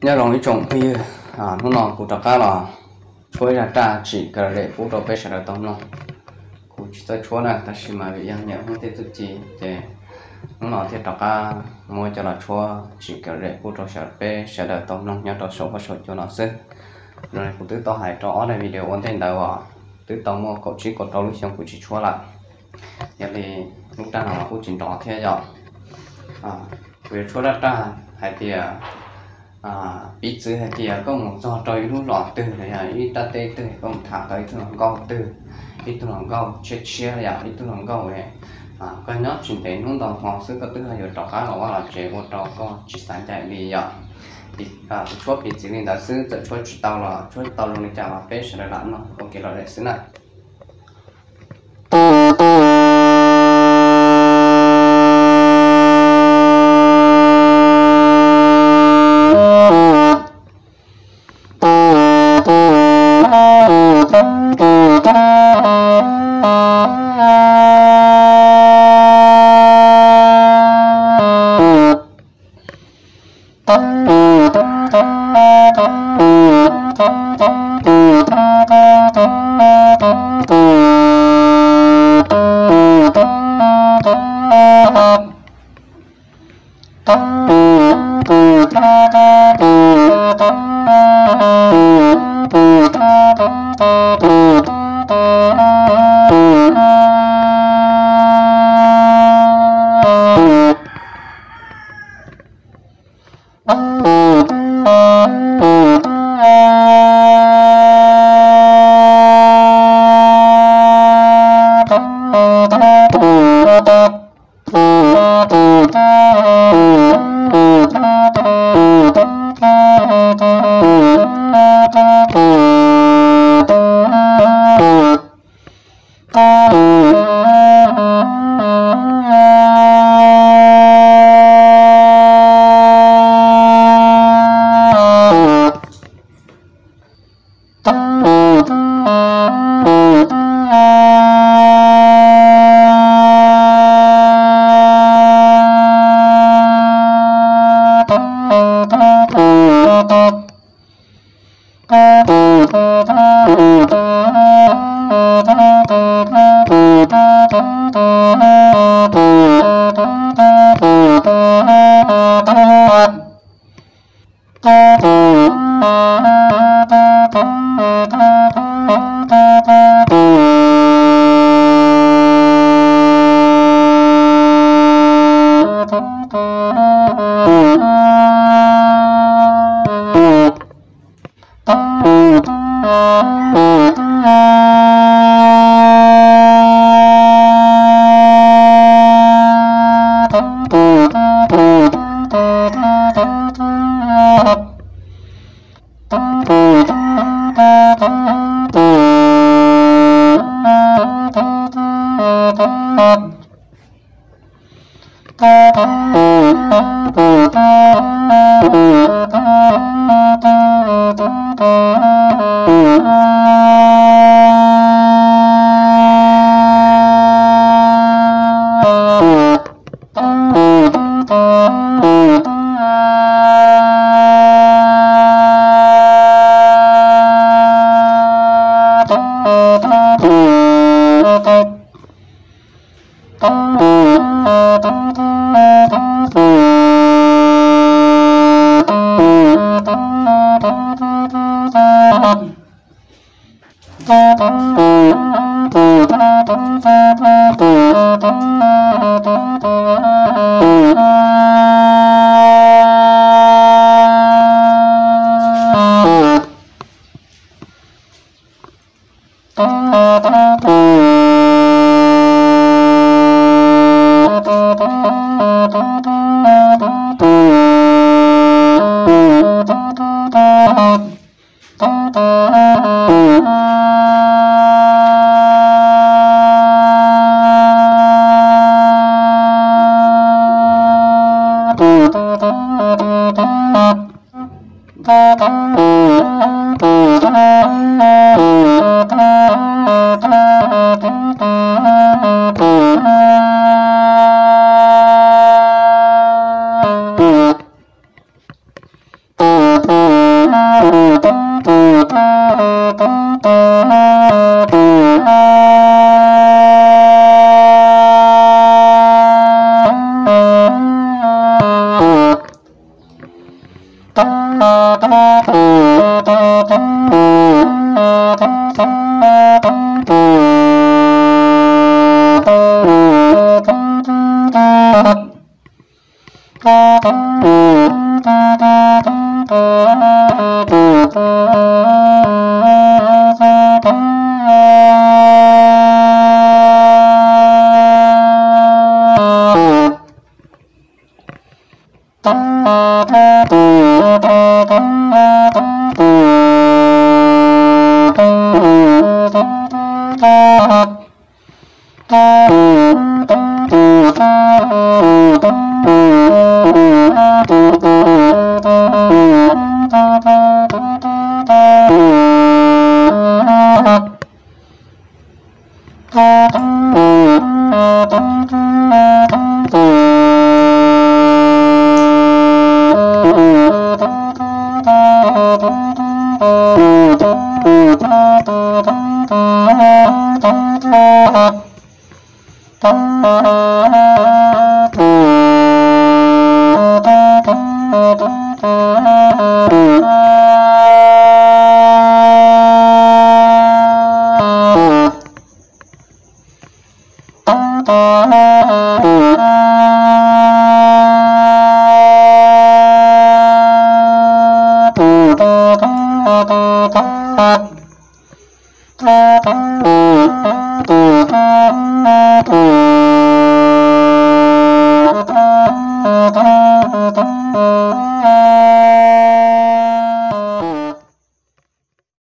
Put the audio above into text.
Nyob zoo ib tsoom phooj ywg, hnub no kuv rov qab los tshuab ib zaj raj tsim kawg lom zem pub rau peb sawv daws tau mloog. Kuv tsis txawj tshuab na, tab sis mas vim yog nyiam hnub tej txuj ci ces hnub no thiaj rov qab muab coj los tshuab tsim kawg lom zem pub rau peb sawv daws tau mloog nyob rau saum huab saum cua no xwb. Zoo li kuv twb tau hais rau ob daim video ua ntej ntawd uas twb tau muaj kaum tsib kaum rau lub xyoo kuv tsis tshuab lawm. Yog li lub raj no los kuj tsis nrov thiab yom. Kuv yuav tshuab raj raj hais tias piv txwv hais tias koj mus txog rau ib lub zos twg los yog ib raj teb twg, koj mus tham tau ib tug hluas nkauj twg, ib tug hluas nkauj tshiab tshiab los yog ib tug hluas nkauj koj nyob tsis ntev hnub ntau hmo xwb koj twb ho yuav rov qab los vaj los tsev ua rau koj tsis xav ncaim li yom. Kuv tshuab piv txwv li ntawd xwb, txawm tshuab tsis tau los tshuab tau zoo li cas los peb sawv daws lam mloog ua kev lom zem xwb na.